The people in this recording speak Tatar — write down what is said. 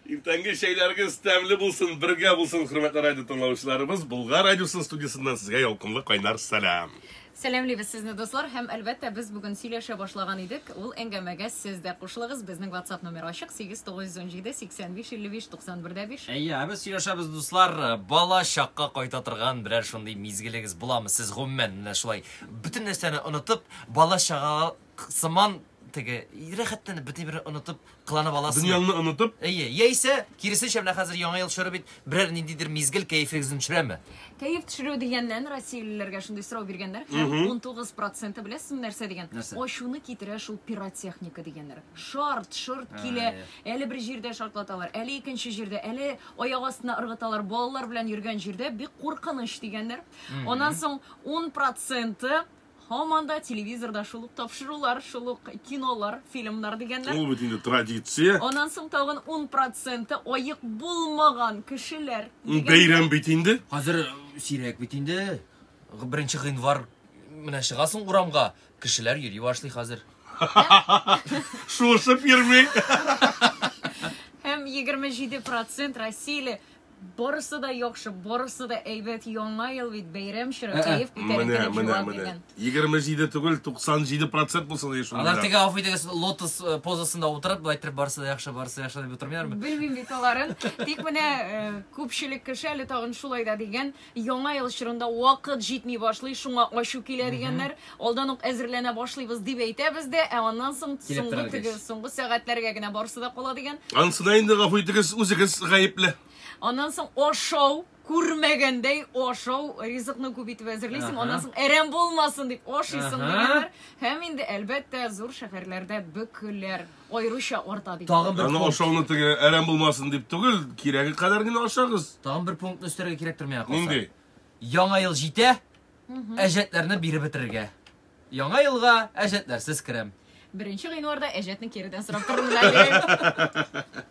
Иртәнге чәйләрегез тәмле булсын, бергә булсын, хөрмәтле радио тыңлаучыларыбыз. Болгар радиосы студиясеннән сезгә ялкынлы кайнар сәлам. Сәламлибез сезне, дуслар, һәм әлбәттә без бүген сөйләшә башлаган идек. Ул әңгәмәгә сез дә кушылыгыз. Безнең WhatsApp номер ачык 8917 85 55 91 5. Әйе, ә без сөйләшәбез, дуслар, бала чакка кайта торган берәр шундый мизгелегез буламы? Сез гомумән менә шулай бөтен нәрсәне онытып, бала чага сыман теге рәхәтләнеп бөтен берне онытып кыланып аласызмы? Дөньяңны онытып? Әйе, яисә киресенчә менә хәзер яңа ел чоры бит, берәр ниндидер мизгел кәефегезне төшерәме? Кәеф төшерү дигәннән россиялеләргә шундый сорау биргәннәр һәм 19 проценты беләсезме нәрсә дигән? Нәрсә? Ачуны китерә шул пиротехника дигәннәр. Шарт-шорт килә, әле бер җирдә шартлаталар, әле икенче җирдә, әле аяк астына ыргыталар, балалар белән йөргән җирдә бик куркыныч дигәннәр. Аннан соң 10 проценты Һаман да телевизорда шул ук тапшырулар, шул ук кинолар, фильмнар дигәннәр. Ул бит инде традиция. Аннан соң тагын 10 проценты аек булмаган кешеләр. дигәннәр. Бәйрәм бит инде. Хәзер сирәк бит инде. Беренче гыйнвар менә чыгасың урамга, кешеләр йөри башлый хәзер. Шуышып йөрми. Һәм 27 процент россияле Барысы да яхшы, барысы да әйбәт, яңа ел бит, бәйрәм чоры, кәеф Менә, күтәренкелек менә, җавап менә. биргән. 27 түгел, 97 процент булсын ди шундыйлар. Алар теге, гафу итегез, лотос э, позасында утырып, былай иттереп барысы да яхшы, барысы да яхшы дип утырмыйлармы? Белмим бит аларын. Тик менә э, күпчелек кеше әле тагын шулай да дигән, яңа ел чорында вакыт җитми башлый, шуңа ачу килә дигәннәр. Алдан ук әзерләнә башлыйбыз дип әйтәбез дә, ә аннан соң Килеп соңгы тора теге дигәч. соңгы сәгатьләргә генә барысы да кала дигән. Анысына инде гафу итегез, үзегез гаепле. Аннан соң ашау, күрмәгәндәй ашау, ризыкны күп итеп әзерлисең, аннан соң әрәм булмасын дип ашыйсың дигәннәр. Һәм инде, әлбәттә, зур шәһәрләрдә бөкеләр аеруча арта дип. Тагын бер Аны пункт. ашауны теге әрәм булмасын дип түгел, кирәге кадәр генә ашагыз. Тагын бер пунктны өстәргә кирәктер миңа калса. Нинди? Яңа ел җитә, әҗәтләрне биреп бетерергә. Яңа елга әҗәтләрсез керәм. Беренче гыйнварда әҗәтне киредән сорап торырмын әле.